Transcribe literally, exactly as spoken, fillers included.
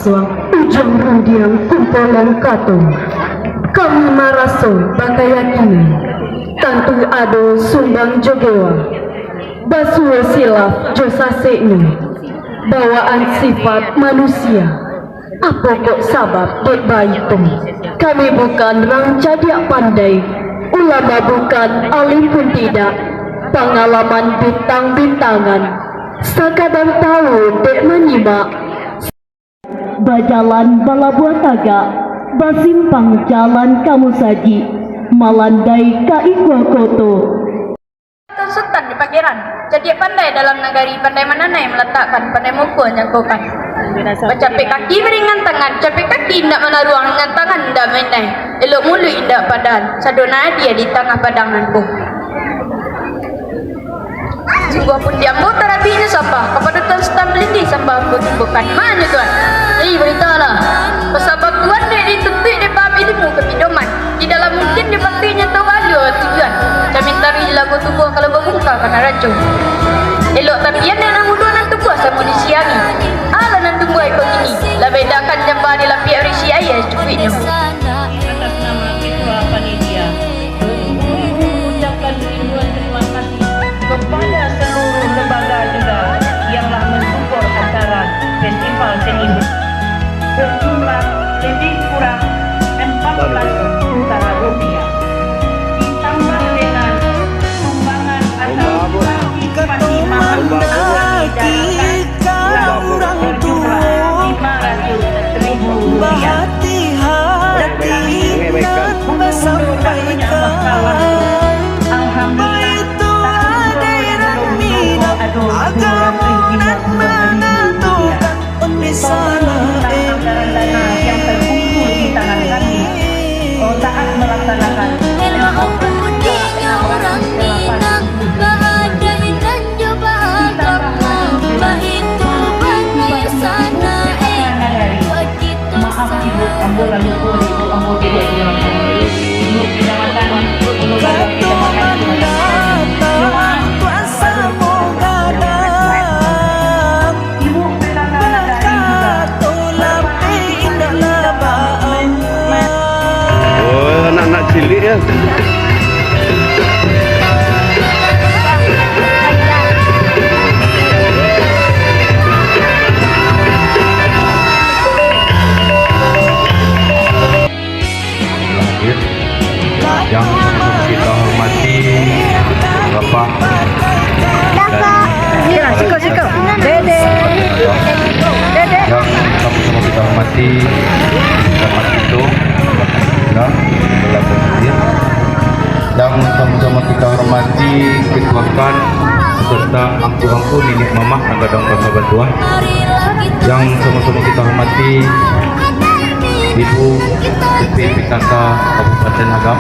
Ujuang rundiang kumpulan kato, kami maraso bakayakinan, tantu ado sumbang jo gewa, basuo silaf jo saseknyo, bawaan sifat manusia. Apo kok sabab dek baitu? Kami bukan rang cadiak pandai, ulama bukan, alim pun tidak, pangalaman bintang-bintangan, sakadar tahu dek manyimak. Bajalan balabuah tagak, basimpang jalan ka musajik, malandai ka ikua koto. Tuan Sutan di Pageran, cadiak pandai dalam nagari, pandai mananai malatakkan, pandai mukua nyangkokan. Bacapek kaki baringan tangan, capek kaki indak manaruang, ringan tangan indak mainai, elok muluik indak padan, sadonyo adia di tangah padang nan ko. Sungguahpun di ambo tarabiknyo sambah, kapado Tuan Sutan Balindi sambah ambo tumbuahkan. Mano Tuan? Ih, baritolah. Pasabab Tuan dek dituntuik dek bab ilimu kapidoman. Tidak lah mungkin dipatuiknyo tau balio tujuan. Camin taruih lago tubuah kalau babungka ka naraco. Elok tapian dek nan mudo nan tumbuah samo di siangi. Alah nan tumbuah iko kini, lah bedakan jamba di lapiak barisi aia sacukuiknyo. Atas nama Ketua Panitia, Guru mengucapkan ribuan terima kasih kepada seluruh lembaga juga yang telah mensupport acara Festival Seni Budaya berjumlah lebih kurang empat belas juta rupiah, ditambah dengan sumbangan atau partisipasi mahal dari Kami salah, eh. Saat melaksanakan Elok mudinyo urang Minang, baadai nan jo baagamo, baitu bani sana, eh, baitu. Maaf, Ibu, ambo lalu pun, Ibu, ambo tidak jelas. Ibu, kecamatan, Ibu, kecamatan. Ibu, kecamatan. Oh, anak-anak cilik ya. Yang sama-sama kita hormati Bapak dan Siko, siko. Dede. Dede. Yang sama-sama kita hormati, kita hormati itu, ya, yang sama-sama kita hormati Ketua KAN beserta angku-angku niniak mamak nan gadang kuasa bantuan. Yang sama-sama kita hormati Ibu P P P K K Kabupaten Agam.